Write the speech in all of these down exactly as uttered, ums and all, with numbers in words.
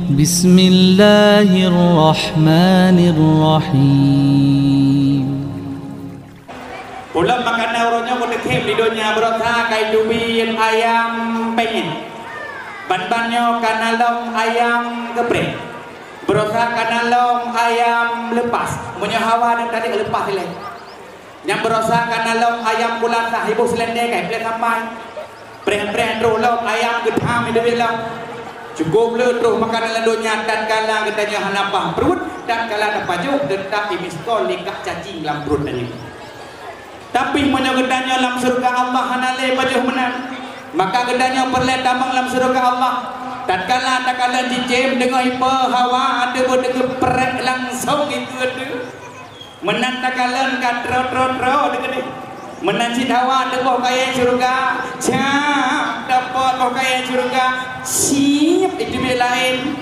Bismillahirrahmanirrahim. Ulôn makanan uroe nyoe kuteukhém di donya, beurasa ka iteubiet ayam penyet. Ban-ban nyoe ka na lom ayam geupreh. Beurasa ka na lom ayam leupas. Meunyoe hawa dan tadi leupas ilée. Nyang beurasa ka na lom ayam kulasah, iboh seulendé ka ibleh sampai. Preh-preh troh lom ayam geutham idéh lom. Cukup le troh makanan lam donya, tatkala geutanyoe hana paih pruet, tatkala tapajoh, teutap imiskol likak cacing lam pruet tanyoe. Tapi meunyoe geutanyoe lam syeuruga Allah hana lé pajoh meunan, maka geutanyoe peureulée tamong lam syeuruga Allah. Tatkala takalon cicém deungoe ipe hawa ateueh beudeungoe prek langsong ikeue ateueh. Meunan takalon ka tro-tro-tro teukeudeh. Meunan cit hawa teuboh kayée syeuruga, cap dapot boh kayée syeuruga, ciep iteubiet laén.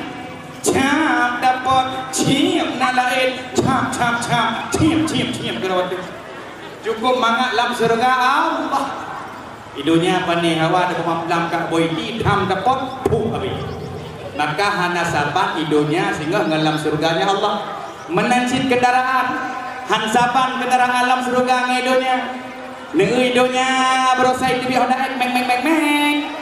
Cap dapot, ciep na laén, cap, cap, cap, ciep, ciep, ciep keudroe teuh. Cukup mangat lam syeuruga Allah. Di donya pane hawa deuh peumamplam ka boi di tham dapot, puh habéh. Maka hana saban di donya singoh ngon lam syeuruga nyan Allah. Meunan cit keundaraan, han saban keundaraan lam syeuruga ngon di donya. Neu-eu di donya beurasa iteubiet Honda X, meng, meng, meng, meng.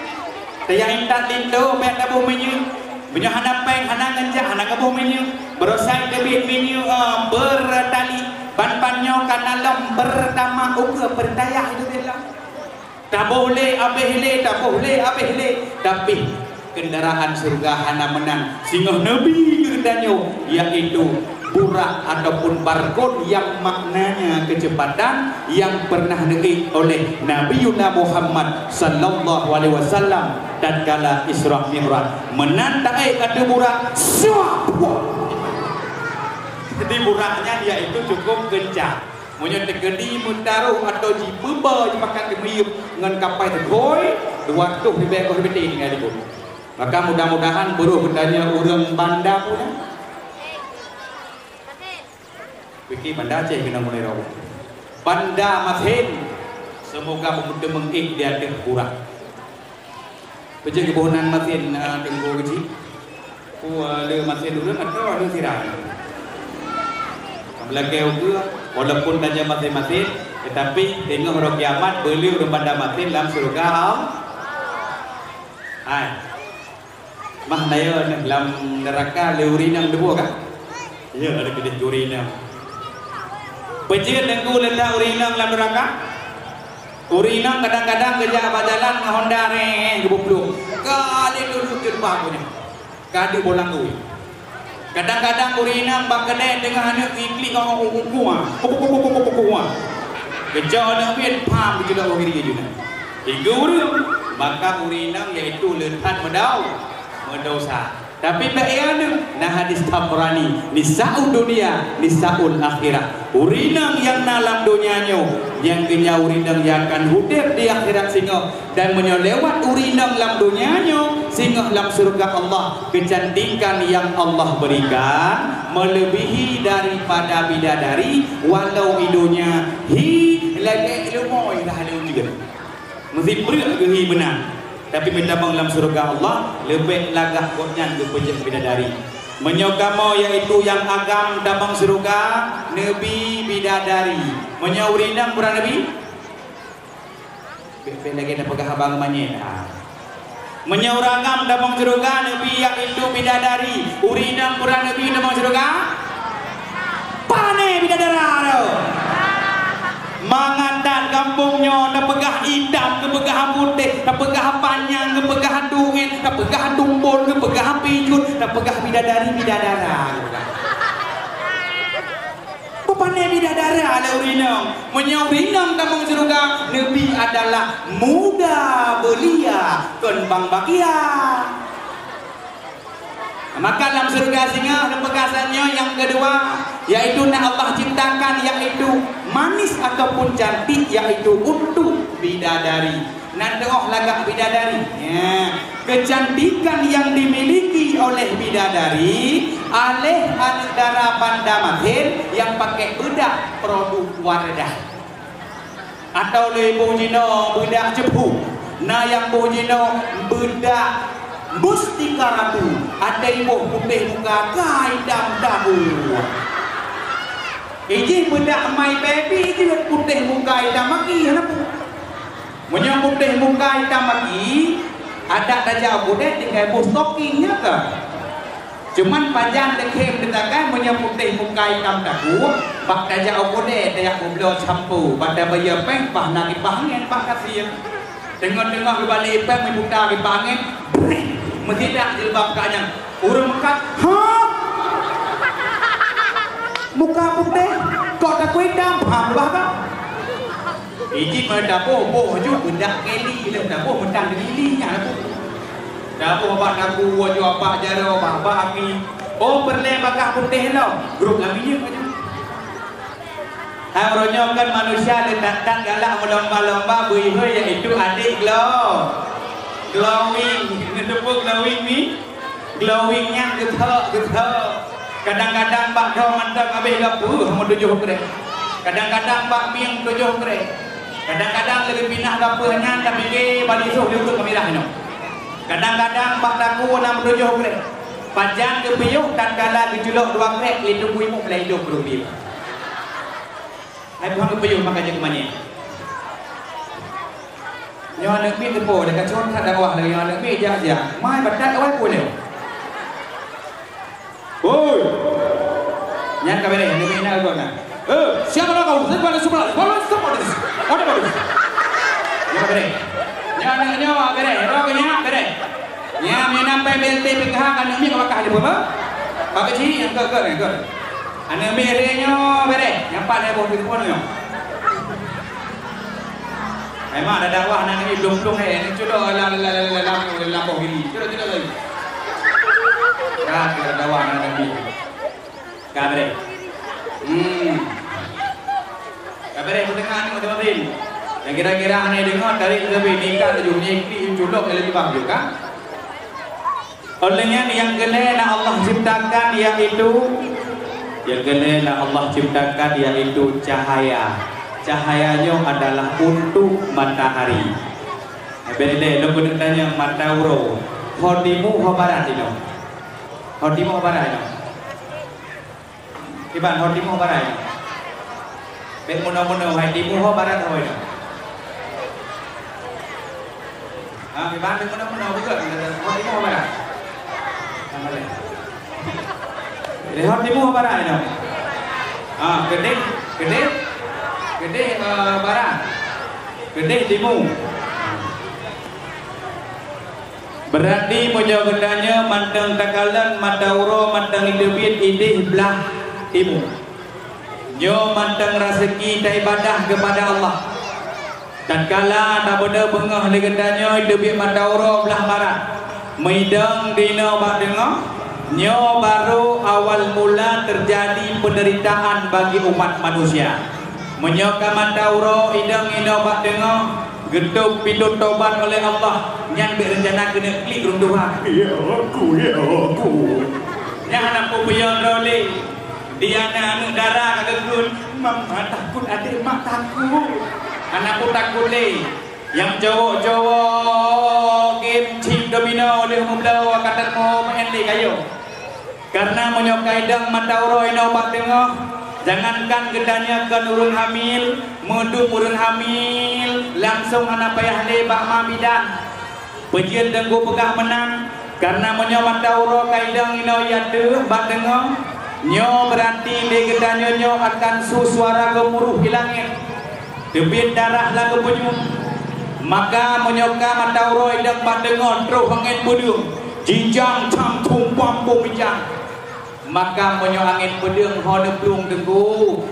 Tayang intat linto, bèk taboh minyeuk. Meunyoe hana péng, hana ngeunjak, hana geuboh minyeuk. Beurasa iteubiet minyeuk, eh, beurtali. Ban-ban nyoe ka na lom beurtama ukeue peurtayah iteubiet lom. Taboh lé, abéh lé, taboh lé, abéh lé. Tapi, keundaraan syeuruga hana meunan. Singoh neubi geutanyoe, yaitu burak ataupun barkon nyang maknanya keuceupatan nyang peureunah neuék oleh Nabiyuna Muhammad sallallahu alaihi wasallam tatkala Isra Mi'raj. Meunan taék ateueh burak, syuah, puah. Jadi, burak nyan yaitu cukup keuncang. Meunyoe teukeudi meutaroh atau jibeuba jipakat keumeuyeup ngon kapai teukhôi, dua reutôh ribèe boh ribèe tinggai dibeuet. Maka mudah-mudahan beurôh geutanyoe ureueng Banda punya. Pike Banda Aceh keunan mulai rôh. Banda Masin, seumoga beumeuteumèe ék di ateueh burak. Peue jeuet geuboh nan Masin, eh, Teungku Geuchik? Peue, eh, le Masin ureueng atawa le sira? Meulakèe ukeue, walaupun tanyoe Masin-Masin, teutapi teungoh uroe kiamat, beulé ureueng Banda Masin lam syeuruga Allah. Hai. Mah na yo lam neuraka le ureueng inong teuboh ka? Ya, ada keudeh ureueng inong. Peue jeuet Teungku letak ureueng inong lam neuraka? Ureueng inong kadang-kadang geujak bak jalan ngon honda reng geupeuplueng. Ka lheueh lulus jilbab nyan. Ka deuh boh langgui. Kadang-kadang ureueng inong bak keudè teungoh aneuk geuklik ngon kuah. Kuah. Geucok aneuk miet, pam, geujeulok bak diri jih. Tiga ureueng, maka ureueng inong yaitu le that meudau-, meudesya. Tapi bak ié aneuk, na hadis Tabrani, nisa'ud dunya, nisa'ul akhirah. Ureueng inong nyang na lam donya nyoe, nyang geunyan ureueng inong nyang akan udeb di akhirat singoh. Dan meunyoe lewat ureueng inong lam donya nyoe, singoh lam syeuruga Allah, keucantikan nyang Allah beurikan meuleubihi daripada bidadari, walau i donya hi lagèe leumo irah lé ujeuen. Meusipreuk geuhi meunan, tapi meutamong lam syeuruga Allah, leubeh lagak gobnyan geupeujeuet bidadari. Meunyoe kamoe, yaitu nyang agam tamong syeuruga, neubi bidadari. Meunyoe ureueng inong, peue neubi? Bèk-bèk lagèe na peugah abang manyét, ha. Meunyoe ureueng agam tamong syeuruga, neubi yaitu bidadari. Ureueng inong peue neubi tamong syeuruga? Pane bidadara tu. Mangat that gampông nyoe tapeugah itam, geupeugah putéh, tapeugah panyang, geupeugah tuet, tapeugah tumbon, geupeugah picut, tapeugah bidadari, bidadara. Peue pane bidadara lé ureueng inong? Meunyoe ureueng inong tamong syeuruga, neubi adalah muda belia, keumbang bagia. Maka lam syeuruga singoh, neupeugah saat nyoe nyang keudua, yaitu na Allah ciptakan, yaitu manis ataupun cantik, yaitu untuk bidadari. Na teungoh lagak bidadari. Ya. Keucantikan nyang dimiliki oleh bidadari, oleh aneuk dara Banda Masin nyang pakai beudak produk Wardah. Atawa lé boh jinoe beudak ceuphu. Na nyang boh jinoe beudak Mustika Ratu, até iboh putéh muka ka itam tabu. Ijih beudak My Baby jeuet putéh muka itam maki hana pu. Meunyoe putéh muka itam maki, adak tajak u keudè tinggai boh stoking nyan ka. Cuman pajan teukhém teutakah meunyoe putéh muka itam tabu, bak tajak u keudè tajak meubloe sampo, bak tabayeue péng bah na kipah angén bak kasie. Teungoh-teungoh geubalek ipéng meuputa kipah angén, breh, meusidak jilbab kak nyan. Ureueng meukat, "Hah? Muka putéh, kok takue itam?" Paham bah ka? Ijih meudaboh, boh ju beundak Kelly lé daboh meutan Kelly nyan aku. Daboh bak daku, woe ju abah jaroe, bak, bak ami. Oh, peureulèe bagaih putéh lom. Grup ami nyoe maju. Hai uroe nyoe kan manusia le that-that galak meulomba-lomba beuihôi, yaitu adik glo-, glowing. Neuteupeue glowing ni? Glowing nyan geuthok-geuthok. Kadang-kadang bak dhoe mantong habéh gapeuh meutujoh krek. Kadang-kadang bak mieng tujoh krek. Kadang-kadang lagèe pinah gapeuh nyan tapike balisoh di uteuk kamirah nyoe. Kadang-kadang bak daku na meutujoh krek. Pajan geupiôh tatkala geuculok dua krek lé tuku imeum lé idong beureubiet. Hai Tuhan geupiôh maka jeuet keumanyé. Nyoe aneuk miet teupo, lé kacon that dakwah lagèe nyoe aneuk miet jak-jak. Mai batat awai pun nyoe. Oi. Nyan ka beres, aneuk miet na kon na. Eh, siapa nak kau? Siapa nak sebelah? Siapa nak sebelah? Ada baru. Nyoe ka beres. Nyoe aneuk nyoe beres. Roh ke nyak beres. Nyan meunyoe na pèng B L T P K H ka aneuk miet ka bakah di peume. Bagi ciri nyang ke, ke, ke. Aneuk miet re nyoe beres. Nyang pat hai boh di peume nyoe. Memang ada dakwah aneuk miet blong-blong hai. Ni cudok lam, lam, lam, lam, lam boh gili. Cudok, cudok lagi. Ka, ka dakwah aneuk miet. Ka beres. Hmm. Ka beres peuteungoh ni, teuma bin. Nyang kira-kira hana deungoe, tarék leubeh nikah laju, nyan klik culok laju bah juga. Oleh nyan nyang keulhèe na Allah ciptakan, yaitu, nyang keulhèe na Allah ciptakan, yaitu cahaya. Cahaya nyoe adalah untuk matahari. Beda lé, lôn keuneuk tanyong mata uroe. Ho timu, ho barat inoe? Ho timu, ho barat inoe? Kiban ho timu ho barat? Bèk meunoe-meunoe, hai timu ho barat ho inoe? Ha, kiban bèk meunoe-meunoe, beutôi. Ho timu ho barat? Ho timu ho barat inoe? Ha, keudeh, keudeh, keudeh, eh, barat. Keudeh timu. Beurati meunyoe geutanyoe mantong takalon mata uroe mantong iteubiet ideh blah timu. Nyoe mantong raseuki taibadah keupada Allah. Tatkala tabeudôh beungoh lé geutanyoe iteubiet mata uroe blah barat, meudong di inoe bak teungoh, nyoe barô awal mula teujadi peundeuritaan bagi umat manusia. Meunyoe ka mata uroe idong inoe bak teungoh, geutôb pintoe tobat oleh Allah, nyan bèk reuncana keuneuk klik rhueng tuha. Ya aku, ya aku. Nyan hana peue-peue droe lé. Di aneuk-aneuk dara ka geukheun, "Mama takut, adek mak takut." Hana peue takut lé. Nyang cowok-cowok game cit domino lheueh meubloe ka teurimong meu'en lé kayô. Kareuna meunyoe ka idong mata uroe inoe bak teungoh, jangankan geutanyoe kon ureueng hamil, meudum ureueng hamil langsong hana payah lé bak ma bidan. Peujeuet Teungku peugah meunan, kareuna meunyoe mata uroe ka idong inoe ateueh bak teungoh, nyoe beurati lé geutanyoe nyoe akan su suara geumuruh di langét. Teubiet darah lam geupeunyoe. Maka meunyoe ka mata uroe idong bak teungoh troh angén peudeueng, jijang cang tumpang bông ijang. Maka meunyoe angén peudeueng ho neuplueng Teungku,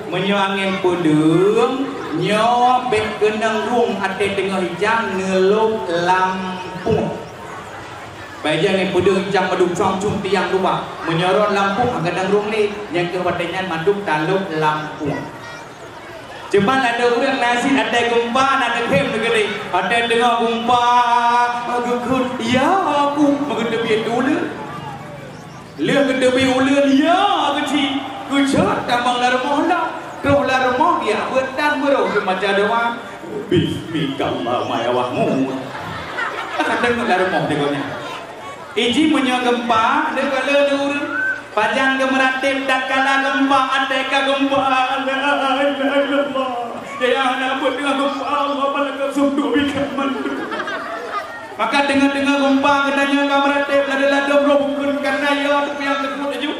meunyoe angén peudeueng, nyoe bèk keunong rhueng até teungoh ijang neulôb lampôh. Bèk jih angén peudeueng ijang mandum cong-cong tiang luwa. Meunyoe rhot lampôh, hana keunong rhueng lé, nyang keuh watèe nyan mandum talôb lampôh. Cuma ladôm ureueng na cit até geumpa na teukhém teukeudeh. Até teungoh geumpa, geukheun, "Ya aku," meugeuteubiet uleuen. Lheueh geuteubiet uleuen, "Ya aku cit," geucot tamong lam rumoh lom. Troh lam rumoh, geujak beuet tan meurôh geumaca doa, "Bismikallahumma ya wahmu." Ka deungoe lam rumoh teungoh nyan. Iji meunyoe geumpa, neukalon ureuëng. Pajan geumeuratéb tatkala geumpa, até ka geumpa. La ilaha illallah. Ya, ya, hana buet deungon geumpa, Allah malaikat suntuk bikak mandum. Maka deungon-deungon geumpa geutanyoe ka meuratéb, ladôm-ladôm roh bukon karena ya, tapi nyang teupeu laju.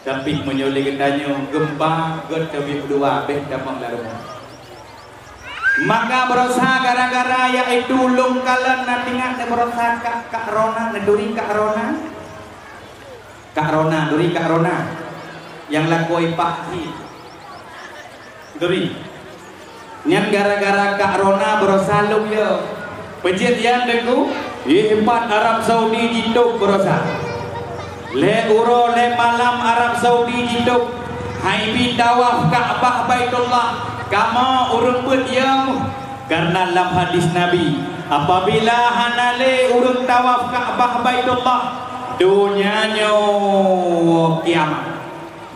Tapi meunyoe lé geutanyoe geumpa, gét teubiet dua, beh tamong lam rumoh. Maka baroesa gara-gara yaitu lôn kalon na teuingat neubaroesa Kak, Kak Rona, neuturi Kak Rona? Kak Rona, turi Kak Rona. Nyang lakoe Pak Haji. Turi. Nyan gara-gara Kak Rona baroesa lôn yo. Peujeuet nyan Teungku, yeh pat Arab Saudi jitôb baroesa. Lhée uroe lhée malam Arab Saudi jitôb. Hai bi tawaf Ka'bah Baitullah, kamoe ureuëng beuet yo. Karena lam hadis Nabi, apabila hana lé ureuëng tawaf Ka'bah Baitullah, donya nyoe kiamat.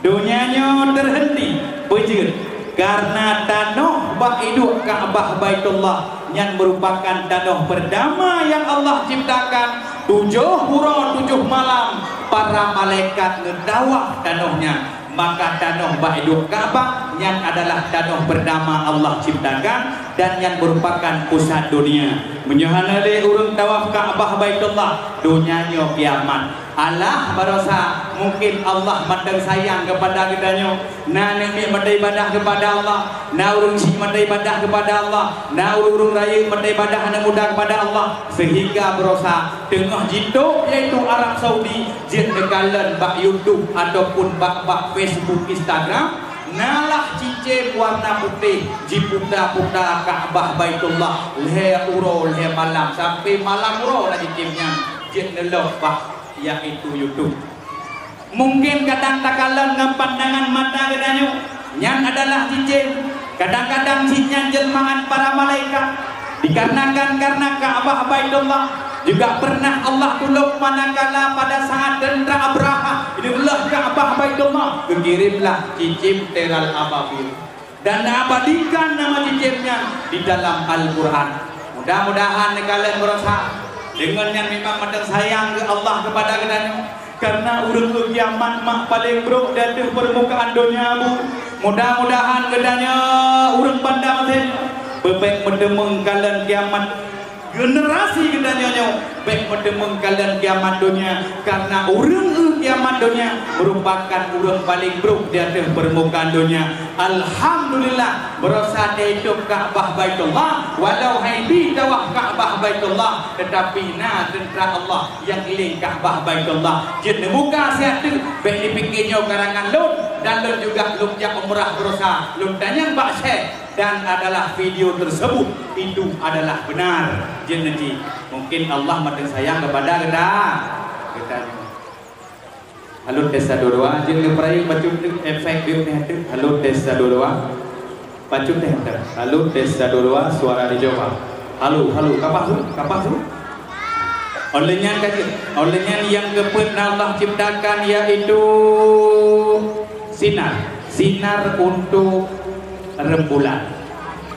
Donya nyoe teuhenti, peujeuet, karena tanoh bak iduek Ka'bah Baitullah nyan meurupakan tanoh peurdama nyang Allah ciptakan. Tujoh uroe tujoh malam para malaikat neutawaf tanoh nyan. Maka tanoh bak iduek Ka'bah nyan adalah tanoh peurdama Allah ciptakan dan nyan meurupakan pusat donya. Meunyoe hana lé ureuëng tawaf Ka'bah Baitullah, donya nyoe kiamat. Alah baroesa, mungkin Allah mantong sayang keupada geutanyoe. Na aneuk miet mantong ibadah keupada Allah, na ureuëng syiek mantong ibadah keupada Allah, na ureuëng-ureuëng rayeuk mantong ibadah aneuk muda keupada Allah, sehingga baroesa teungoh jitôb yaitu Arab Saudi jeuet neukalon bak YouTube ataupun bak, bak Facebook, Instagram, na lah cicém warna putéh jiputa-puta Ka'bah Baitullah lhée uroe lhée malam sampai malam uroe na cicém nyan jeuet neulok bak yaitu YouTube. Mungkin kadang takalon ngon pandangan mata geutanyoe, nyan adalah cicém. Kadang-kadang cit nyan jelmaan para malaikat. Dikarenakan karena Ka'bah Baitullah, juga pernah Allah tulông manakala pada saat tentara Abrahah ini leuh Ka'bah Baitullah, geukirémlah cicém teral ababil. Dan na abadikan nama cicém nyan di dalam Al-Quran. Mudah-mudahan neukalon baroesa. Deungon nyan memang mantong sayang geuh Allah keupada geutanyoe. Karena ureuëng kiamat mak paleng brok di ateueh peurmukaan donya, Bu. Mudah-mudahan geutanyoe ureuëng banda maté beubek meuteumeung kalon kiamat. Generasi geutanyoe nyoe bék meuteumeung kalon kiamat donya, karena ureuëng eu kiamat donya meurupakan ureuëng paleng brok di ateueh peurmukaan donya. Alhamdulillah, baroesa teuhidup Ka'bah Baitullah, walau hai bi tawaf Ka'bah Baitullah, teutapi na teuntara Allah nyang keuliléng Ka'bah Baitullah. Jeuet neubuka siat teuk, bék jipike nyoe karangan lôn, dan lôn juga lôn jak umrah baroesa, lôn tanyong bak syekh. Dan adalah video tersebut itu adalah benar. Jeuet neuji, mungkin Allah makin sayang kepada kita. Kita. Halo, tes satu dua. Jeuet neupeurayeuk pacut teuk efek bieu nyan teuk. Halo, tes satu dua. Pacut teh, teh. Halo, tes satu dua. Suara dicoba. Halo, halo. Kapah su? Kapah su? Oleh nyan ka jeuet. Oleh nyan nyang keupeuet na Allah ciptakan yaitu sinar. Sinar untuk rembulan.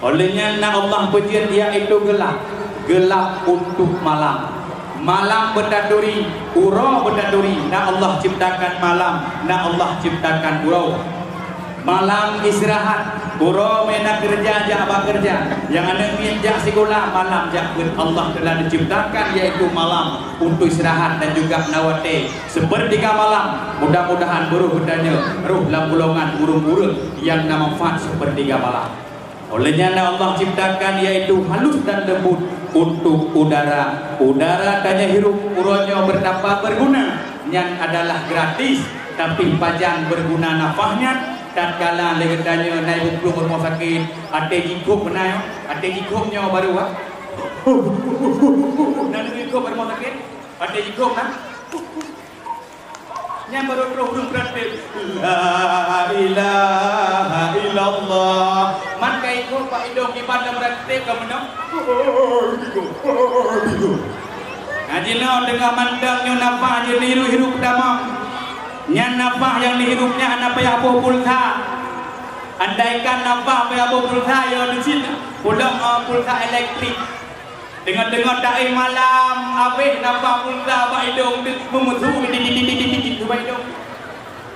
Oleh nyan na Allah peujeuet yaitu gelap. Gelap untuk malam. Malam beutaturi, uroe beutaturi. Na Allah ciptakan malam, na Allah ciptakan uroe. Malam istirahat, uroe meunan keureuja jak bak keureuja. Nyang aneuk miet jak sikula, malam jak beuet. Allah telah diciptakan yaitu malam untuk istirahat dan juga na watée sepertiga malam. Mudah-mudahan beurôh geutanyoe rôh lam golongan ureuëng-ureuëng nyang na manfaat sepertiga malam. Oleh nyan Allah ciptakan yaitu halus dan lembut untuk udara. Udara tanyoe hirup uroe nyoe beutapa beuguna, nyan adalah gratis. Tapi pajan beuguna nafah nyan? Tatkala lé geutanyoe na ibu plueng rumoh sakét, até jikôb meunan, até jikôb nyoe barô, ah. Na ibu jikôb rumoh sakét, até jikôb na. Nyan barô troh ureuëng beuratéb, "La ilaha illallah." Man ka ikôb bak idong kiban dan beuratéb ka meunoe. Nah, jinoe teungoh mantong nyoe nafah jeuet neuhirup-hirup tamong. Nyan nafah nyang neuhirup nyan hana payah boh pulsa. Andaikan nafah payah boh pulsa, yo neucit pulang, eh, pulsa elektrik. Teungoh-teungoh taéh malam, abéh nafah pulsa bak idong, meumeusu di, di, di, di, di, di, di, bak idong.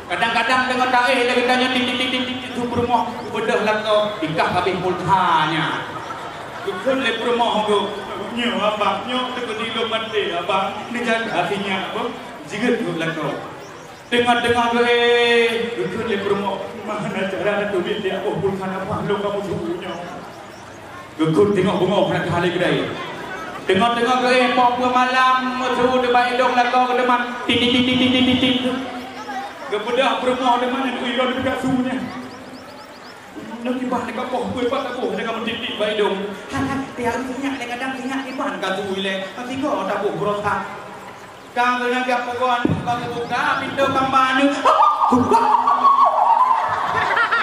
Kadang-kadang teungoh taéh lé geutanyoe di, di, di, di, di, di, su peurumoh, beudôh lakoe, ikah abéh pulsanya. Geukheun lé peurumoh geuh, "Nyoe abang, nyoe teukeudi lôn maté abang, neujaga sinyak beuh, jeuet geuh lakoe." Teungoh-teungoh geuh, eh, geukheun lé peurumoh, "Meuhana cara teubiet lé aboh pulsa nafah lôn kamoe su nyoe." Geukheun teungoh beungoh na keuhai lé keudai. Teungoh-teungoh geuéh poh peuet malam, meusu di bak idong lakoe geuteumpat. Tin, tin, tin. Geubeudôh peurumoh teuma nyan, ui, lôn teuka su nyan. Nyoe kiban ka poh peuet pat taboh, ka meutit-tit bak idong. Hai, hai, tiang sinyak lé, kadang sinyak kiban ka su ilée. Sigoe taboh beurangkat. Ka geuhnyan geupeugot aneuk, ka geubuka pintoe kamba aneuk.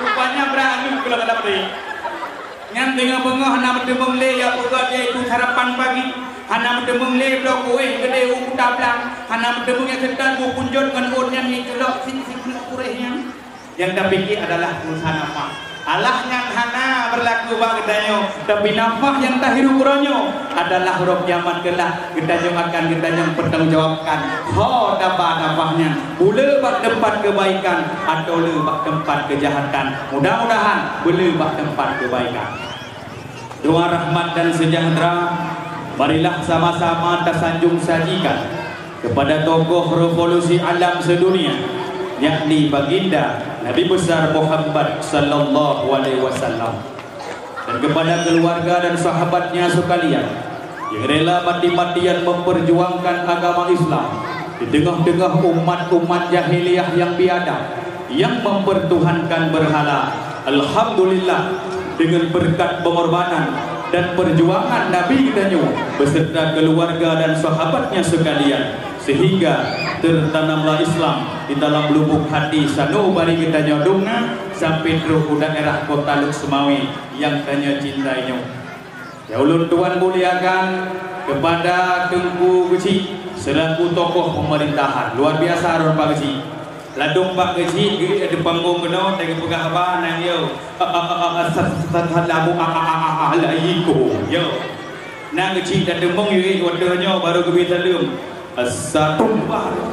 Rupanya brat aneuk keulah dalam deh. Nyan teungoh beungoh hana meuteumeung lé jak peugot, yaitu sarapan pagi. Hana meuteumeung lé bloe kueh keudeh u kuta blang. Hana meuteumeung jak seutôt bukon jot ngon ôn nyan, jiculok sik-sik keuneuk kuréh nyan. Nyang tapike adalah pulsa nafah. Allah nyan hana beurlaku bak geutanyoe, tapi nafah nyang tahirup uroe nyoe adalah uroe kiamat keulak geutanyoe akan geutanyoe peutanggung jawabkan. Ho taba nafah nyan, beu le bak teumpat keubaikan atawa le bak teumpat keujahatan. Mudah-mudahan beu le bak teumpat keubaikan. Doa rahmat dan sejahtera marilah sama-sama tasanjong sajikan kepada tokoh revolusi alam sedunia, yakni Baginda Nabi Besar Muhammad sallallahu alaihi wasallam, dan kepada keluarga dan sahabatnya sekalian yang rela mati-matian memperjuangkan agama Islam di tengah-tengah umat-umat jahiliyah yang biadab, yang mempertuhankan berhala. Alhamdulillah, dengan berkat pengorbanan dan perjuangan Nabi geutanyoe beserta keluarga dan sahabatnya sekalian, sehingga tertanamlah Islam di dalam lubuk hati sanubari geutanyoe dum na sampai troh u daerah Kota Lhokseumawe nyang tanyoe cintai nyoe. Ya, ulôn tuan muliakan kepada Teungku Geuchik selaku tokoh pemerintahan. Luar biasa rot Pak Geuchik. Ladôm Pak Geuchik geuék di panggong keunoe, dan geupeugah haba nang yo. Assalamualaikum. Yo. Nang Geuchik tateumeung yo, watèe nyoe baru geubri saleuem. Assalamualaikum.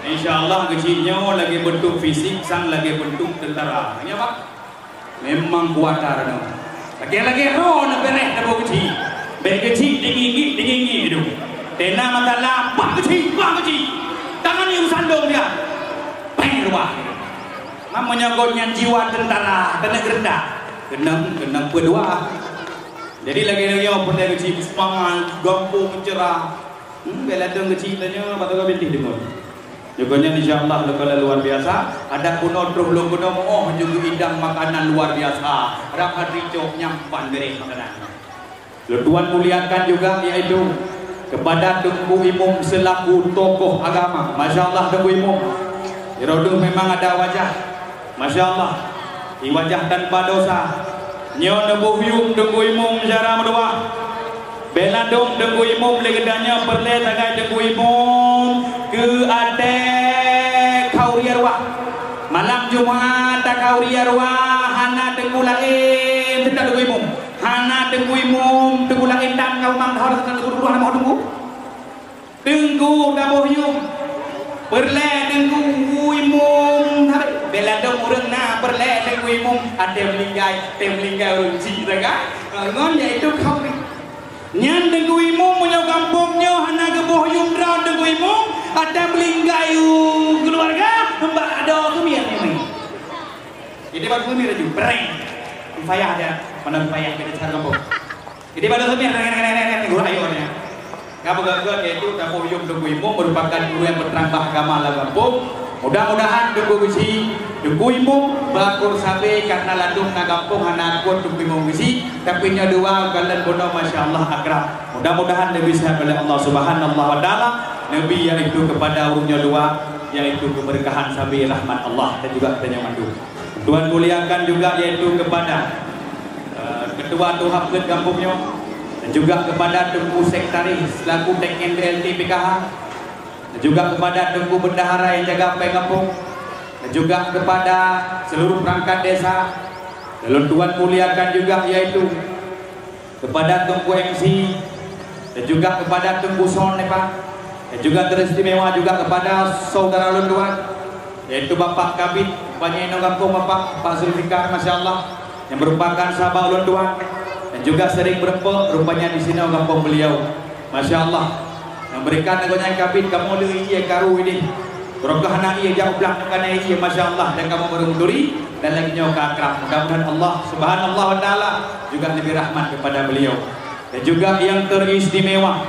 Insya Allah Geuchik nyoe lagèe bentuk fisik sang lagèe bentuk tentara. Ya, Pak? Memang kuat that nyoe. Lagèe-lagèe roh na beureh taboh Geuchik. Bèk Geuchik deungi-ngi, deungi-ngi tu. Tena masalah, bah Geuchik, bah Geuchik. Tangan nyang sandong dia. Peng rubah. Namanya gobnyan jiwa tentara, keuneuk geuredak. Keunong, keunong peudua. Jadi lagèe-lagèe nyoe peureulèe Geuchik seumangat, gampông meuceurah. Hmm, bèk ladôm Geuchik tanyoe, bak toh bintéh deungon. Jukon nyan insya Allah leukola luar biasa. Adak bunoe troh lôn bunoe meuoh juga idang makanan luar biasa. Rab hadri cok nyang pan beureh makanan. Lôn tuan muliakan juga yaitu kepada Teungku Imum selaku tokoh agama. Masya Allah Teungku Imum. Di droeneuh memang ada wajah. Masya Allah, di wajah tanpa dosa. Nyoe neuboh yuem Teungku Imum syara meudoa. Bèk ladôm Teungku Imum lé geutanyoe peureulèe sagai Teungku Imum keu até khauri arwah. Malam Jumat takhauri arwah hana Teungku laén, teutab Teungku Imum. Hana Teungku Imum, Teungku laén tan ka umang dahor, Teungku dua nama Teungku. Teungku taboh yuem. Peureulèe Teungku Imum, bèk ladôm ureueng na peureulèe Teungku Imum, até meulinggai, até meulinggai ureueng chik sagai. Ngon yaitu khauri. Nyan Teungku Imum meunyoe gampông nyoe hana geuboh yuem droe Teungku Imum, até meulinggai u keuluwarga, bak adoe seumiet nyoe. Jadi bak seumiet laju, breng. Payah dia, mana payah kita cari gampông. Jadi pada seumiet, neng, neng, neng, neng, neng, guru ayo, neng. Ka beugöt-göt, yaitu taboh yuem Teungku Imum merupakan guru yang berterang bah agama lam gampông. Mudah-mudahan Teungku Geuchik, Teungku Imum, beuakur sabé karena ladôm na gampông hana akur Teungku Imum Geuchik, tapi nyoe dua kalon bunoe masya Allah akrab. Mudah-mudahan neubi sehat oleh Allah Subhanahu wa Taala, neubi yaitu kepada ureueng nyoe dua, yaitu keberkahan sabé rahmat Allah dan juga keutanyong mandum. Tuan muliakan juga yaitu kepada, eh, Ketua Tuhap Peuet Gampông nyoe, dan juga kepada Teungku Sekretaris selaku T K N D L T P K H, dan juga kepada Teungku Bendahara yang jaga Peuet Gampông, dan juga kepada seluruh perangkat desa. Lalu tuan muliakan juga yaitu kepada Teungku M C, Dan juga kepada Teungku Son, ya, Pak. Dan juga teristimewa juga kepada saudara lôn tuan, yaitu Bapak Kabid, rupanya inoe gampông Bapak, Pak Zulfikar, masya Allah, yang merupakan sahabat lôn tuan, dan juga sering berempat, rupanya di sinoe gampông beliau. Masya Allah. Yang berikan lagoe nyan Kabid, kamoe le ié karu ini. Barokah na ié jak u blang bukan ié, masya Allah, dan kamoe baru meuturi, dan lagèe nyoe ka akrab. Mudah-mudahan Allah Subhanahu wa Taala juga lebih rahmat kepada beliau. Dan juga yang teristimewa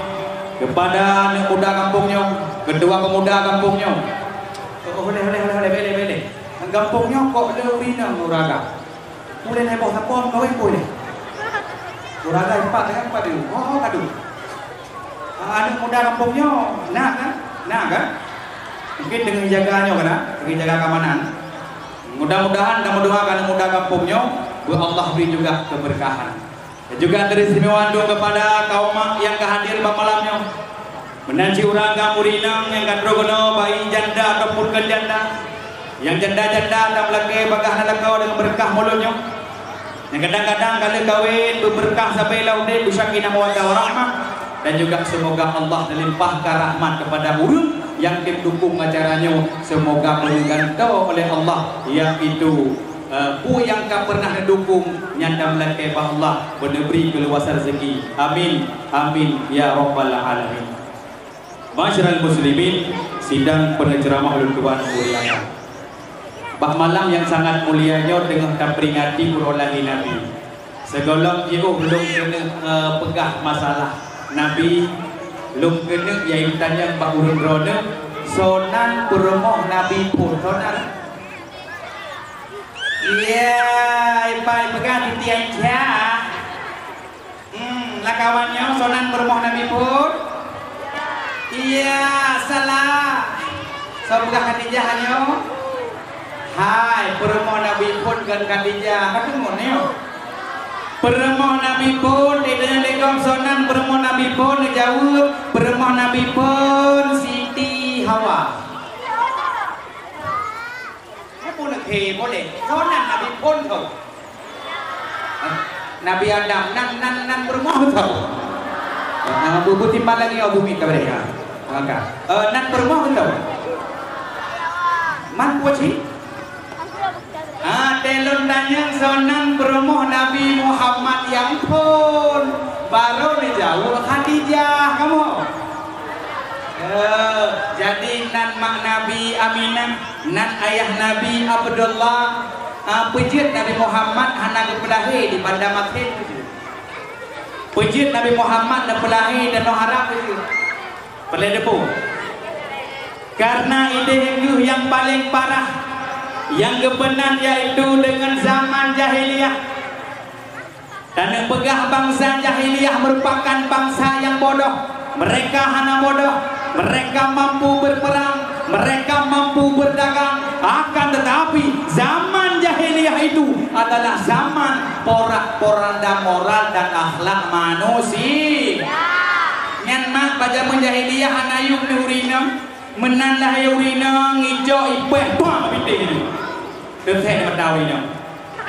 kepada aneuk muda gampông nyoe, ketua pemuda gampông nyoe. Oh, boleh, boleh, boleh, boleh, boleh, boleh. Gampông nyoe kok le ureueng inong ureueng agam. Ulèe heboh sapo kawin pun deh. Ureueng agam empat dengan empat dulu. Oh, oh, kadu. Ah, aneuk muda gampông nyoe, na kan? Na kan? Mungkin deungon jaga nyoe kan? Deungon jaga keamanan. Mudah-mudahan dan mendoakan aneuk muda gampông nyoe, beu Allah beri juga keberkahan. Dan juga teristimewa untuk kepada kaum mak yang ka hadir bak malam nyoe. Meunan cit ureueng agam ureueng inong nyang ka trok keunoe, baik janda ataupun kon janda. Nyang janda-janda dan meulakèe bagaih na lakoe deungon beureukat mulod nyoe. Nyang kadang-kadang ka lheueh kawén, beubeureukat sabe lam udép, beusakinah mawaddah warahmah. Dan juga semoga Allah melimpahkan rahmat kepada ureueng nyang teuk dukung acara nyoe. Semoga meugantoe oleh Allah, yaitu eh, peue nyang ka pernah neudukung nyan dan meulakèe bak Allah beuneubri keuluwasan rezeki. Amin. Amin ya rabbal alamin. Ma'asyiral muslimin, sidang peuneuceramah ulôn tuan muliakan. Bak malam nyang sangat mulia nyoe teungoh taperingati uroe lahé Nabi. Sigohlom jiôh lôn keuneuk, eh, peugah masalah Nabi, lôn keuneuk yaitu tanyong bak ureueng droeneuh, soe nan peurumoh Nabi phôn, soe nan? Iya, ipai peugah di tiang ca. Hmm, lakawan nyoe soe nan peurumoh Nabi phôn? Iya, salah. Soe peugah Khadijah nyoe? Hai, peurumoh Nabi phôn kon Khadijah. Ka deungoe nyoe. Peurumoh Nabi phôn, di deungon digom soe nan peurumoh Nabi phôn, neujaweueb, peurumoh Nabi phôn Siti Hawa. Apa nak he boleh? Soe nan Nabi phôn tu? Nabi Adam nan, nan, nan peurumoh tu. Ah, bu, bu timbang lagi, oh, bumi ka boleh, ha. Maka, eh, nan peurumoh tu. Man kuci? Ah, telon tanyong soe nan peurumoh Nabi Muhammad nyang phôn. Baru dijawab Khadijah, kamu. Eh, jadi nan mak Nabi Aminah. Nan ayah Nabi Abdullah, ah, peue jeuet Nabi Muhammad hana geupeulahé di Banda Masin? Peue jeuet Nabi Muhammad neupeulahé di tanoh Arab itu? Peureulèe teupeue. Karena idéh geuh nyang paleng parah, nyang geupeunan yaitu deungon zaman jahiliyah. Dan neupeugah bansa jahiliyah merupakan bansa nyang bodoh. Mereka hana bodoh. Mereka mampu berperang, mereka mampu berdagang. Akan tetapi, zaman jahiliyah itu adalah zaman porak-poranda moral dan akhlak manusia. Nyan mak bak jameun jahiliyah hana yum di ureueng inong. Meunan lahé ureueng inong, ijok ipéh, pah, pitéh nyoe. Teusék mata ureueng inong.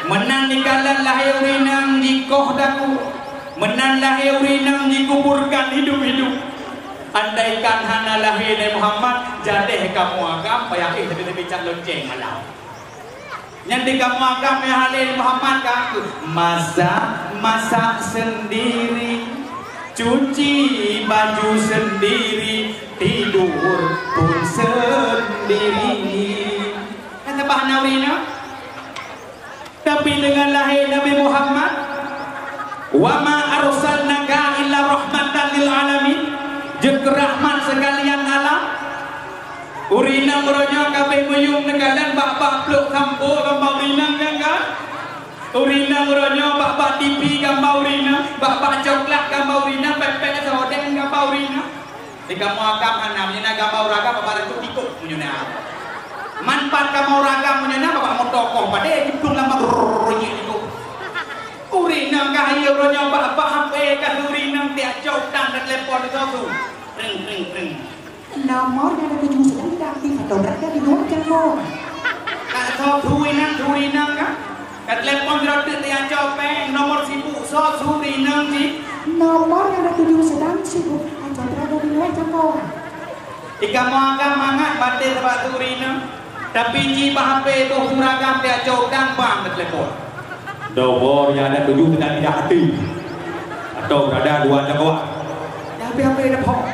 Meunan dikalon lahé ureueng inong, jikoh daku. Meunan lahé ureueng inong, jikuburkan hidup-hidup. Andaikan hana lahé Nabi Muhammad, jadeh kamoe agam payah éh leubeh-leubeh cak lonceng malam. Nyan di kamoe agam nyang halé Muhammad ka, masak, masak sendiri, cuci baju sendiri, tidur pun sendiri. Kan sabab hana ureueng inong? Tapi deungon lahé Nabi Muhammad, "Wa ma arsalnaka illa rahmatan lil alamin," jeuet keu rahmat seukalian alam. Ureueng inong uroe nyoe ka abéh meuyum neukalon bak-bak plôk sampo gambar ureueng inong nyan kan? Ureueng inong uroe nyoe bak-bak T V gambar ureueng inong, bak-bak coklat gambar ureueng inong, pék-pék seudeng gambar ureueng inong. Di kamoe agam hana, meunyoe na gambar ureueng agam, bak-bak reutôh tikôh meunyoe na. Man pat kamoe ureueng agam meunyoe na, bak-bak moto koh padé, jiplueng lam bak, brrrr, jih tikôh. Ureueng inong ka hayeu uroe nyoe bak-bak H P ka ureueng inong tiak cok dan teulepon di soe su. Ring, ring, ring. Nomor yang ada tujuh sedang tidak aktif atau berada di luar jangkauan. Ka soe su inong, su inong ka? Ka telepon sidroe teuk teuka cok péng, nomor sibuk, soe su inong jih? Nomor nyang datuju sedang sibuk, aja berada di luar jangkauan. Di kamoe agam mangat batée sabak turi nyoe, tapi jih bak hapé boh suragam piak cok dan bang teulepon. Nomor nyang datuju sedang tidak aktif atau berada luar jangkauan. Dah hapé-hapé dah phon.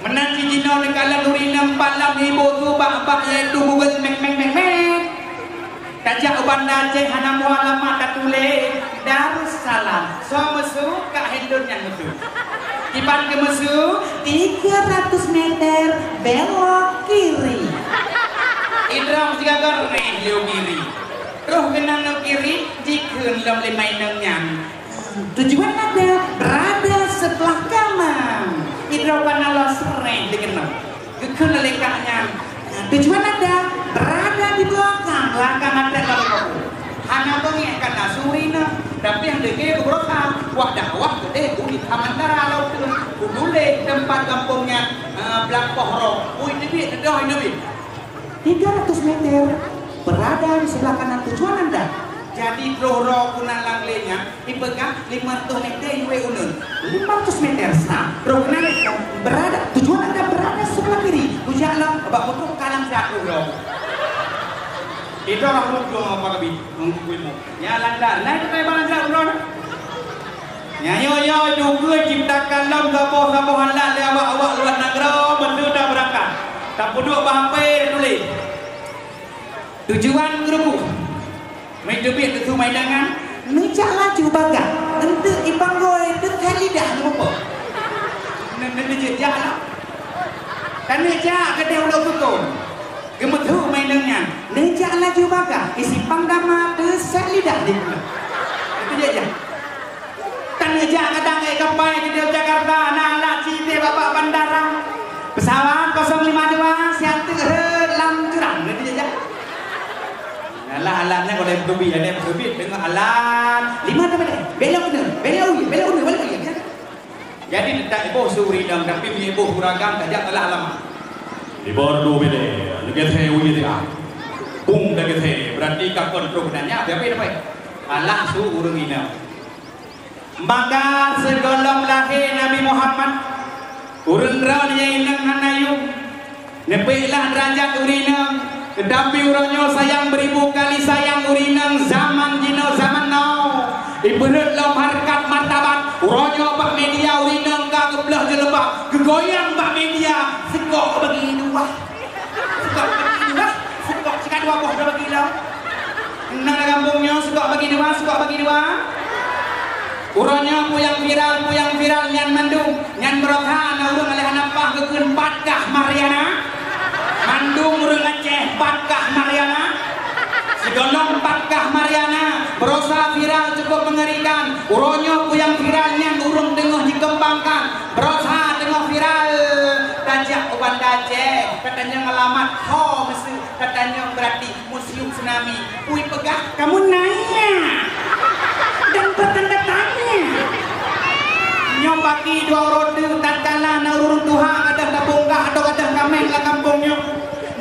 Meunan cit jinoe neukalon ureueng inong pat lam iboh su bak-bak, yaitu Google Map, Map, Map, Map. Tajak u Banda Aceh hana muat alamat tatuléh Darussalam. Soe meusu, ka handle nyan meusu. Kiban keu meusu, tiga ratus meter belok kiri. Idrom sigaga reh lheueh kiri. Troh keunan lheueh kiri, jikheun lom lé mainong nyan. Tujuan anda berada sebelah kanan. Idrom kana lom sreh dikeunong. Geukheun lé kak nyan. Tujuan anda berada di belakang, belakang anda kalau kamu. Hana beungéh kana suri na, tapi nyang deuke beubrosa. Wah dakwah keudeh bui Amantara laut teun. Uduleh tempat gampông nyan, eh, Blang Pohro. Bui teubiet, teudoh teubiet. Tiga ratus meter berada di sebelah kanan tujuan anda. Jadi, droe-droe keunan lam lé nyan, dipeugah lima ratus meter iwé uneun. Lima ratus meter, sa. Droe keunan berada, tujuan anda berada sebelah kiri. Kujak lom, bak moto kalang siat droe-droe. Itu orang beruntung apa kami, nunggu ilmu. Ya, lancar. Naik ke terbang lancar, droe. Nyan nyoe, nyoe juga ciptakan lom saboh-saboh alat lé awak-awak luar nanggroe, beutôi dah beurangkat. Tapeuduek bak hapé tuléh. Tujuan geuruku. Meuteubiet keu sumai dangan, neujak laju bagah. Enteuk ipanggoi teuka lidah neumeupo. Neujak lah. Taneujak keudeh ulo kukon. Geumeusu mainong nyan, neujak laju bagah, isi pang dama teuset lidah di mulut. Itu je, je. Taneujak kadang ék kapai di Jakarta, na alat cité bak bandara. Pesawat kosong lima dua, siat teuk rhot lam jurang. Itu je, je. Alah, alat nyan boleh beuteubiet, ada beuteubiet dengan alat. Lima tu boleh. Belok ni, belok ni, belok ni, belok ni. Jadi, teutab iboh su ureueng inong, tapi meunyoe iboh ureueng agam, tajak salah alamat. Iboh dua bilék, leugét he uye dia. Pung leugét he, berarti ka kon trok nanya, tapi apa? Alah su ureueng inong. Maka sigohlom lahé Nabi Muhammad, ureueng droe nyang inong hana yum. Neupeuék lah deurajat ureueng inong, teutapi uroe nyoe sayang beuribu kali sayang ureueng inong, zaman jinoe zaman now. Ipeureuet lom hareukat martabat, uroe nyoe bak media ureueng inong ka geubleuh jilbab, geugoyang bak media, seukok bagi dua. Seukok bagi dua, seukok cit ka dua boh dua bagi lom. Na lam gampông nyoe seukok bagi dua, seukok bagi dua. Uroe nyoe peue nyang viral, peue nyang viral nyan mandum. Nyan beurokah na ureueng aléh hana paih geukheun pat kah Mariana. Mandum ureueng Aceh pat kah Mariana. Sigohlom pat kah Mariana, beurokah viral cukup mengerikan. Uroe nyoe peue nyang viral nyan ureueng teungoh jikeumbangkan. Beurokah teungoh viral. Tajak u Banda Aceh, katanyong alamat ho meusu, katanyong berarti Museum Tsunami, peue peugah kamoe nanya dan bertanda tanya. Nyoe pagi dua uroe teuk tatkala na ureueng tuha gadôh tabonggah atau gadôh kaméng lam gampông nyoe.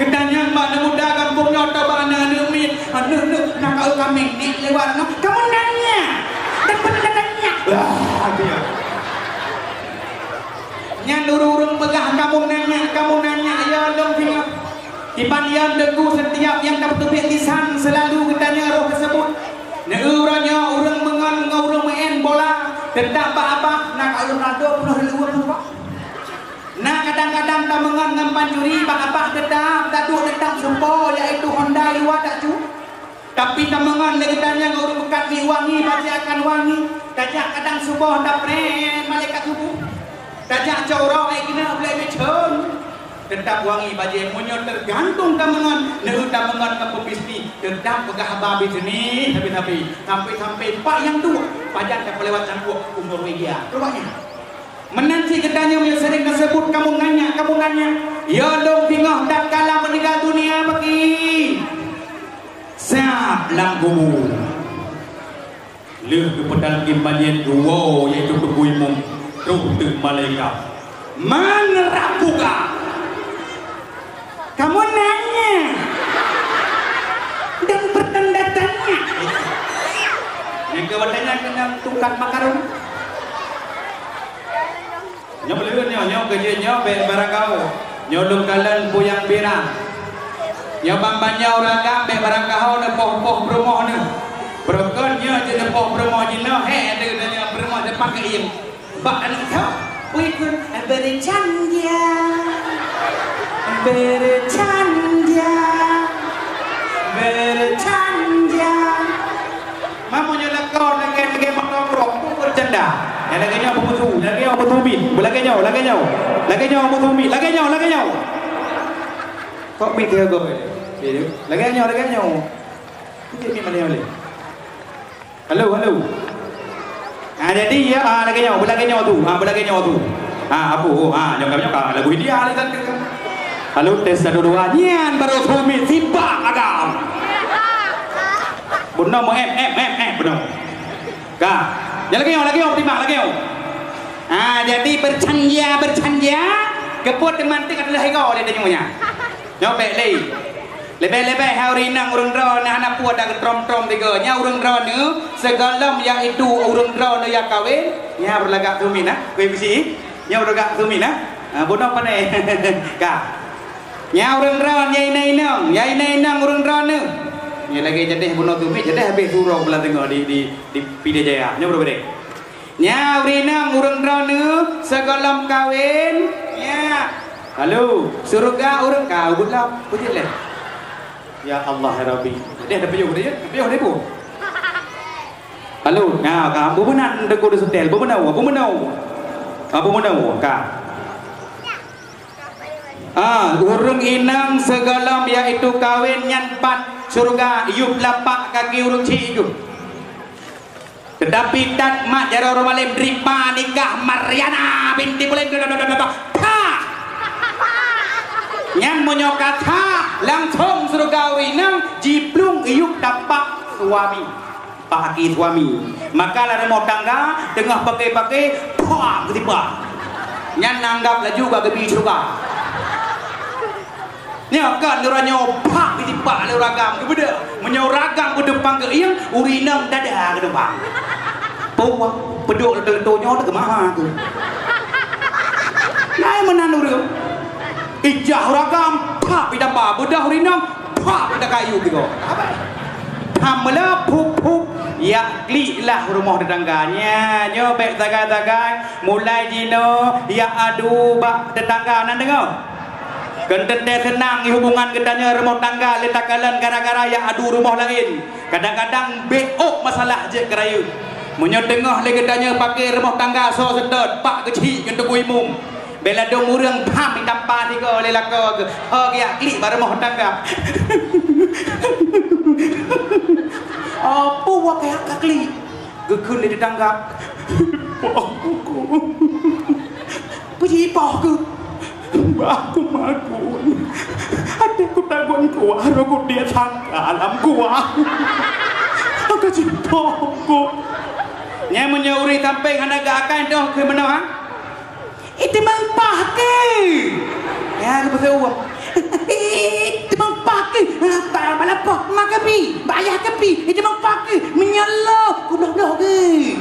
Geutanyong bak aneuk muda gampông nyoe atau bak aneuk-aneuk miet, "Aneuk-aneuk, na kaeu kaméng nèk lewat nyoe?" Kamoe nanya dan bertanda tanya. Wah, dia. Nyan ureueng-ureueng peugah kamoe nanya, kamoe nanya, ya lôn singoh. Iban nyan teungku setiap nyang ka peuteubiet lisan seulalu geutanyong roh teuseubut. Neu uroe nyoe ureueng meungon ngon ureueng meu'en bola, teutap bak abah na ka Ronaldo peunoh leuweuh peuruwah. Na kadang-kadang tameungon ngon pancuri bak abah teutap, taduek teutap supo, yaitu Honda i luwa tacu. Tapi tameungon lé geutanyoe ngon ureueng meukat miet wangi, bajée akan wangi. Tajak kadang suboh tapreh malaikat suboh. Tajak cok uroe ék keuneuk blée meucon. Teutap wangi bajée, meunyoe teugantung tameungon, neu tameungon ngon peubisni, teutap peugah haba bisni sabe-sabe. Sampai-sampai pak nyang tuek, pajan ka peulewat nyang tuek umur wéh dia. Rupanya. Meunan cit geutanyoe meunyoe seuring taseubut kamoe nanya, kamoe nanya. Ya lôn singoh tatkala meuninggai dunia bagi. Siap lam kubu. Lheueh geupeutalkin bajée dua, yaitu Teungku Imum, troh teuk malaikat. Man rabbuka? Kamoe nanya dan bertanda tanya. Nyang ka watée nyan keunan tungkat makaron. Nyoe keujeuet nyoe bèk barangkaho. Nyoe lôn kalon buyang bira. Nyoe ban-ban nyoe ureueng agam bèk barangkaho neupoh-poh peurumoh neuh. Beureukat nyoe jeuet neupoh peurumoh jinoe, hék, ada nyoe peurumoh depan keu iem. Bak aneuk tho, wikun bercanda. Bercanda. Bercanda. Mamu nyoe lakoe lagèe-lagèe moto trok, peue bercanda. Nyang lagèe nyoe peue su, nyang lagèe nyoe peue tumi. Beulagèe nyoe, lagèe nyoe. Lagèe nyoe peue tumi, lagèe nyoe, lagèe nyoe. Kok mi teuga. Lagèe nyoe, lagèe nyoe. Peue mi manéh lé. Halo, halo. Ha, jadi ya, ha, lagèe nyoe, beulagèe nyoe tu. Ha, beulagèe nyoe tu. Ha, apo, ha, nyoe ka, nyoe ka lagu India lé tadi. Halo, tes satu dua. Nyan baru tumi sipak agam. Bunoe meu em, em, em, em, bunoe. Ka. Nyan lagèe nyoe, lagèe nyoe, timbang lagèe nyoe. Ha, jadi bercanda, bercanda. Keupeue teumantik adalah ego lé tanyoe nyan. Nyoe bèk lé. Leubeh-leubeh hai ureueng inong ureueng droeneuh hana peue dak geutrom-trom tiga. Nyan ureueng droeneuh sigohlom yaitu ureueng droeneuh nyang kawen, nyan beulagak tumi na. Kui bisi. Nyan beulagak tumi na. Ha, bunoe pane. Ka. Nyan ureueng droeneuh, nyan inong-inong, nyan inong-inong ureueng droeneuh. Nyan lagèe jadeh bunoe tumi, jadeh habéh surong beulah teungoh di, di, di Pidie Jaya. Nyoe beureugueng. Nyan ureueng inong ureueng droeneuh sigohlom kawen. Nyan. Halo, syeuruga ureueng ka ubit lom. Peue jeuet lé? Ya Allah, ya Rabbi. Deh, dah piyôh deh, ya? Piyôh deh, Bu. Halo, nah, ka, bu meunan deungon setel, bu meunan, bu meunan. Ah, bu meunan, ka. Ah, ureueng inong sigohlom yaitu kawen nyan pat syeuruga, yup lapak kaki ureueng chik jih. Teutapi that mat jaroe Romalém daripada nikah Mariana binti Bulim, tha! Nyan meunyoe ka tha, langsong syeuruga ureueng inong jiplueng yup tapak suami. Pak aki suami. Maka lam rumoh tangga, teungoh paké-paké, phak, geutipak. Nyan anggab laju ka geubi syeuruga. Nyoe kon uroenyoe phak geutipak lé ureueng agam geubeudôh. Meunyoe ureueng agam geuduek pang geuieng, ureueng inong dada geuduek pang. Peue, peuduek leuto-leuto nyoe teuh keumaha keuh. Nyan meunan ureueng. Ijah ureueng agam, phak, itamba, beudôh ureueng inong, phak, ita kayu tiga. Tham meula phup-phup, yak klik lah rumoh tetangga. Nyan, nyoe bèk sagai-sagai, mulai jinoe yak adu bak tetangga, na deungö? Kon teuntèe seunang hubungan geutanyoe rumoh tangga lé takalon gara-gara yak adu rumoh laén. Kadang-kadang bèk ôk masalah jeuet keu rayeuk. Meunyoe teungoh lé geutanyoe paké rumoh tangga soe seutôt, pak geuchik ngon teungku imum. Bèk ladôm ureueng pham itampa tiga lé lakoe geuh. Ho geujak klik bak rumoh tangga. Apa wak keuyak ka klik? Geukheun lé tetangga. Poh ku. Peue jipoh ku? Bah ku makun. Até ku tagun kuah, roh ku dia sangka alam kuah. Ka jipoh ku. Nyan meunyoe ureueng sampéng hana geuakai doh keu meunoe, ha? Itimang pah keu. Ya, geupeuseue uweuem. Itimang pah keu. Ba, ba lapoh, ma keubi, ba ayah keubi. Itimang pah keu. Meunyoe lo, kubloh-bloh keu.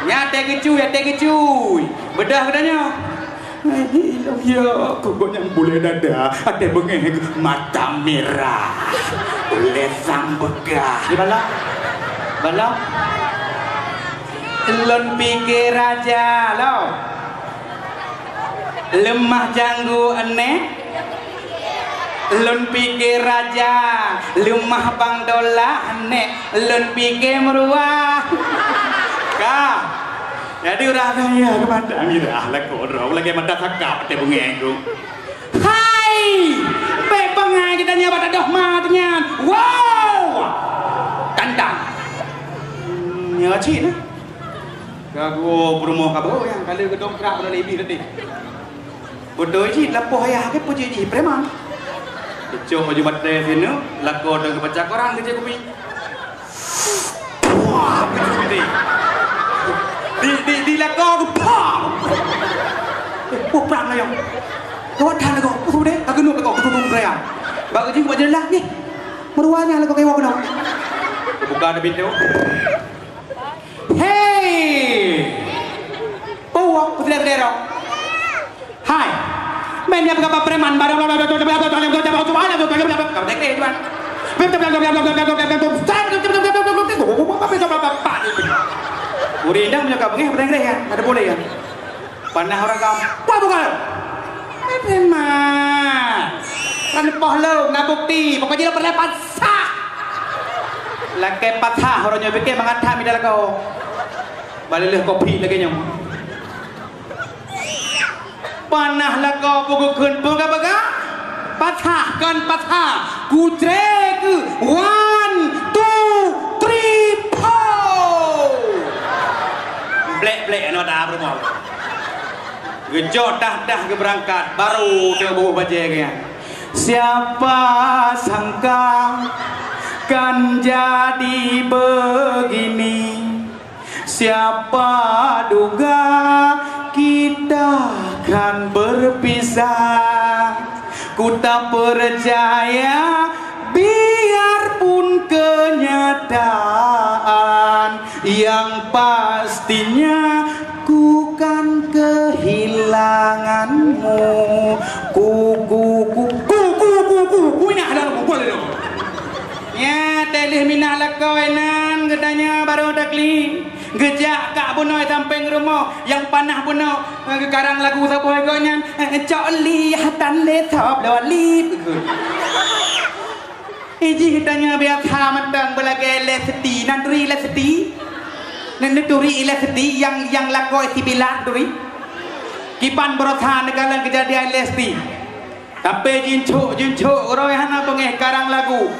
Nyan até geucui, até geucui. Beudôh geutanyoe. Eh, ya, keu gobnyan bulèe dada, até beungèh, mata merah. Ulèe sang beugah. Di bala? Bala? Lôn pike raja, lo. Leumah janggu, nek. Lôn pike raja, leumah bang dolah, nek. Lôn pike meuruah. Ka. Jadi ureueng kaya keu mata mirah lakoe droe lagèe mata sakap teuh beungèh ku. Hai! Bèk bangai geutanyoe bak tadoh ma nyan. Wow! Tantang. Nyoe cit nah. Gagoe peurumoh kaboh nyang ka lheueh geudongkrak udah lé bih tadi. Beutôi cit lapoh ayah ke peujeuet jih preman. Geucok baju batèe sineuk, lakoe dong geubaca koran keu Cik Gumi. Puah! Di, di, di lakoe geupak! Eh, puah prang layong. Gawat that lagoe. Puah sudah, ka keuneuk lagoe, keuneuk raya. Bak geuji bak jeulaih nyoe. Meuruwa nyan lagoe keunoe keunoe. Buka ada pintu. Hei! Puwah, peusidang-sidang. Hai. Main dia berapa preman, barang. Ureueng inong meunyoe ka beungéh, beureh-reh ya, ada boleh ya. Panah ureueng ka, "Apa bukan?" Preman. Kan poh lom, na bukti, pokoknya dia pernah pasah. Lakée pasah, ureueng nyoe pikée mangat that mida lakoe. Balileuh kopi lagée nyoe. Panah lakoe peugukheun peugah-peugah. Pasah kon pasah. Kucre keu one, two, three, four. Blek-blek anu ada rumoh. Geujok dah-dah geubeurangkat, baru teuboh bajée geuh. Siapa sangka kan jadi begini. Siapa duga kita kan berpisah. Ku tak percaya biarpun kenyataan, yang pastinya ku kan kehilanganmu. Ku, ku, ku, ku, ku, ku, ku, ku, nah, dah, ku, ku, ku. Ya, teuh lheueh mina lakoe nan, geutanyoe barô takli. Geujak kak bunoe sampéng rumoh, nyang panah bunoe, eh, geukarang lagu saboh gobnyan, eh, "Cok li hatan le sop lo li." Ijih tanyoe biasa mantong beulagée Lesti, nan turi Lesti. Nan turi Lesti nyang, nyang lakoe sibilan turi. Kiban beurasa neukalon keujadian Lesti. Tapi jincok-jincok roh hana beungéh karang lagu.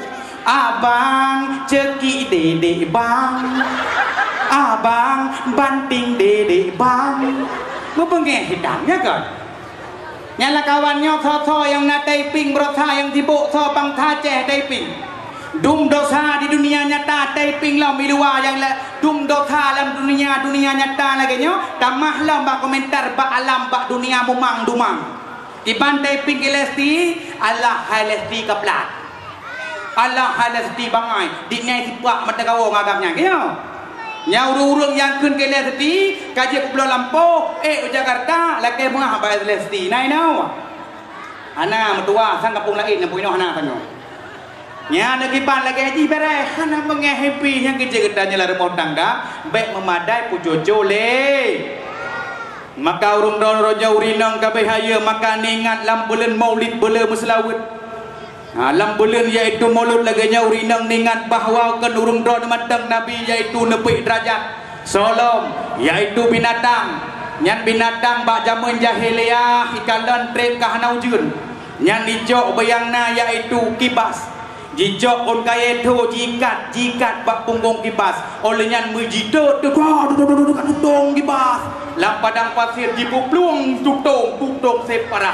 Abang cekik dedek bang. Abang banting dedek bang. Meubeungéh hidang, ya kan? Nyan lakawan nyoe soe-soe nyang na Taiping beurasa nyang sibok soe bangsa Aceh Taiping. Dum dosa di dunia nyata Taiping lom di luwa nyang la-, dum dosa lam dunia, dunia nyata lagée nyoe tamah lom bak komentar bak alam bak dunia mumang dumang. Kiban Taiping keu Lesti, alah hai Lesti ka plat. Alah hai Lesti bangai, diknai sipak mata kawoe ngon agam nyan, keu nyoe. Nyan ureueng-ureueng nyang kheun keu Lesti, ka jeuet keu bloe lampôh, ék u Jakarta, lakée meuah bak Lesti. Na inoe? Hana meutuah, sang kampung laén nyang peunoh hana tanyoe. Nyan neukiban lagée jih beureh, hana beungéh pih nyang keujeut geutanyoe lam rumoh tangga, bék meumadai peujojo lé. Maka ureueng droe-droe nyoe ureueng inong ka beuhayeue, maka neuingat lam buleuen Maulid buleuen meuseulaweuet. Ha, lam buleuen yaitu Maulud lagée nyoe ureueng inong neuingat bahwa kon ureueng droe neumantong Nabi yaitu neupeuék deurajat. Soe lom, yaitu binatang. Nyan binatang bak jameun jahiliyah ikalon treb ka hana ujeuen. Nyan jicok beuyang na yaitu kibas. Jicok ôn kayée tho jiikat, jiikat bak punggong kibas. Óh lheueh nyan meujitôt teuga tutong kibas. Lam padang pasir jipuplueng tutong, tutong sép parah.